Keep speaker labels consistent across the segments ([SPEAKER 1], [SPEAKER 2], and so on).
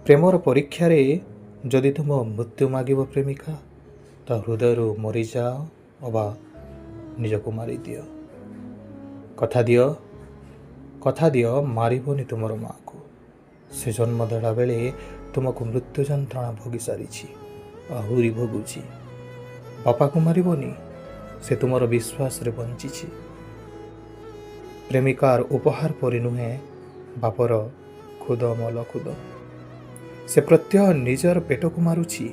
[SPEAKER 1] ପ୍ରେମର ପରୀକ୍ଷାରେ ଯଦି ତୁମ ମୃତ୍ୟୁ ମାଗିବ ପ୍ରେମିକା, ତା ହୃଦୟରୁ ମରିଯାଅ ଅବା ନିଜକୁ ମାରିଦିଅ। କଥା ଦିଅ, କଥା ଦିଅ, ମାରିବନି ତୁମର ମାଆକୁ। ସେ ଜନ୍ମ ଦେଲା ବେଳେ ତୁମକୁ ମୃତ୍ୟୁ ଯନ୍ତ୍ରଣା ଭୋଗି ସାରିଛି, ଆହୁରି ଭୋଗୁଛି। ବାପାକୁ ମାରିବନି, ସେ ତୁମର ବିଶ୍ୱାସରେ ବଞ୍ଚିଛି। ପ୍ରେମିକାର ଉପହାର ପରି ନୁହେଁ ବାପର ଖୁଦ ମଲଖୁଦ। ସେ ପ୍ରତ୍ୟହ ନିଜର ପେଟକୁ ମାରୁଛି।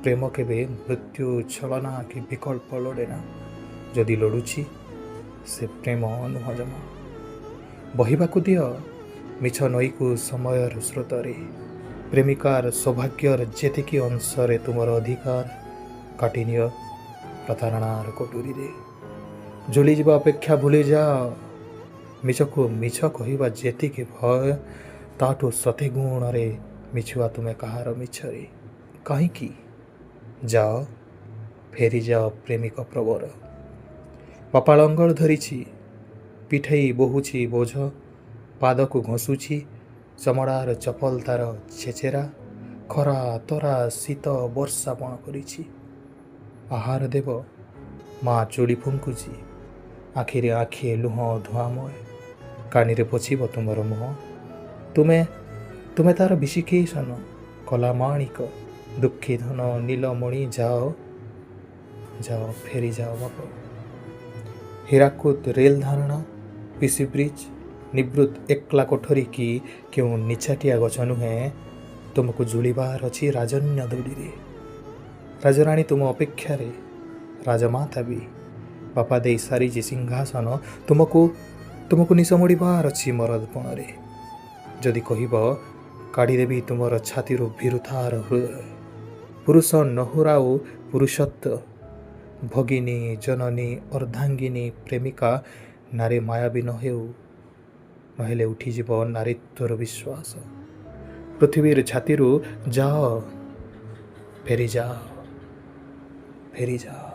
[SPEAKER 1] ପ୍ରେମ କେବେ ମୃତ୍ୟୁ, ଛଳନା କି ବିକଳ୍ପ ଲୋଡ଼େନା। ଯଦି ଲୋଡ଼ୁଛି, ସେ ପ୍ରେମ ନୁହଁ ଜମା। ବହିବାକୁ ଦିଅ ମିଛ ନଈକୁ ସମୟର ସ୍ରୋତରେ। ପ୍ରେମିକାର ସୌଭାଗ୍ୟର ଯେତିକି ଅଂଶରେ ତୁମର ଅଧିକାର, କାଟିନିଅ ପ୍ରତାରଣାର କଟୁରୀରେ। ଝୁଲିଯିବା ଅପେକ୍ଷା ଭୁଲିଯାଅ। ମିଛକୁ ମିଛ କହିବା ଯେତିକି ଭୟ, ତାଠୁ ଶତେ ଗୁଣରେ ମିଛୁଆ ତୁମେ କାହାର ମିଛରେ। କାହିଁକି? ଯାଅ, ଫେରିଯାଅ ପ୍ରେମିକ ପ୍ରବର। ବାପା ଲଙ୍ଗଳ ଧରିଛି, ପିଠେଇ ବୋହୁଛି ବୋଝ, ପାଦକୁ ଘଷୁଛି ଚମଡ଼ାର ଚପଲ ତାର ଛେଚେରା। ଖରା, ତରା, ଶୀତ, ବର୍ଷା ପଣ କରିଛି। ଆହାର ଦେବ ମା ଚୁଡ଼ି ଫୁଙ୍କୁଛି, ଆଖିରେ ଆଖିଏ ଲୁହ ଧୂଆଁମୟ। କାନିରେ ପୋଛିବ ତୁମର ମୁହଁ। ତୁମେ ତାର ବିଶିକେଶନ, କଲାମାଣିକ, ଦୁଃଖୀ ଧନ ନୀଲମଣି। ଯାଅ, ଯାଅ, ଫେରିଯାଅ ବାପ। ହୀରାକୁଦ ରେଲ ଧାରଣା, ପିସି ବ୍ରିଜ, ନିବୃତ ଏକଲା କୋଠରୀ କି କେଉଁ ନିଛାଟିଆ ଗଛ ନୁହେଁ। ତୁମକୁ ଝୁଲିବାର ଅଛି ରାଜନ୍ୟ ଦୋଳିରେ। ରାଜରାଣୀ ତୁମ ଅପେକ୍ଷାରେ, ରାଜମାତା ବି। ବାପା ଦେଇ ସାରିଛି ସିଂହାସନ ତୁମକୁ। ତୁମକୁ ନିଶ ମୋଡ଼ିବାର ଅଛି ମରଦପଣରେ। ଯଦି କହିବ, କାଢ଼ିଦେବି ତୁମର ଛାତିରୁ ଭୀରୁତାର ହୃଦୟ। ପୁରୁଷ ନହୁରାଉ ପୁରୁଷତ୍ୱ। ଭଗିନୀ, ଜନନୀ, ଅର୍ଦ୍ଧାଙ୍ଗିନୀ, ପ୍ରେମିକା ନାରୀ ମାୟାବୀ ନ ହେଉ, ନହେଲେ ଉଠିଯିବ ନାରୀତ୍ୱର ବିଶ୍ୱାସ ପୃଥିବୀର ଛାତିରୁ। ଯାଅ, ଫେରିଯାଅ, ଫେରିଯାଅ।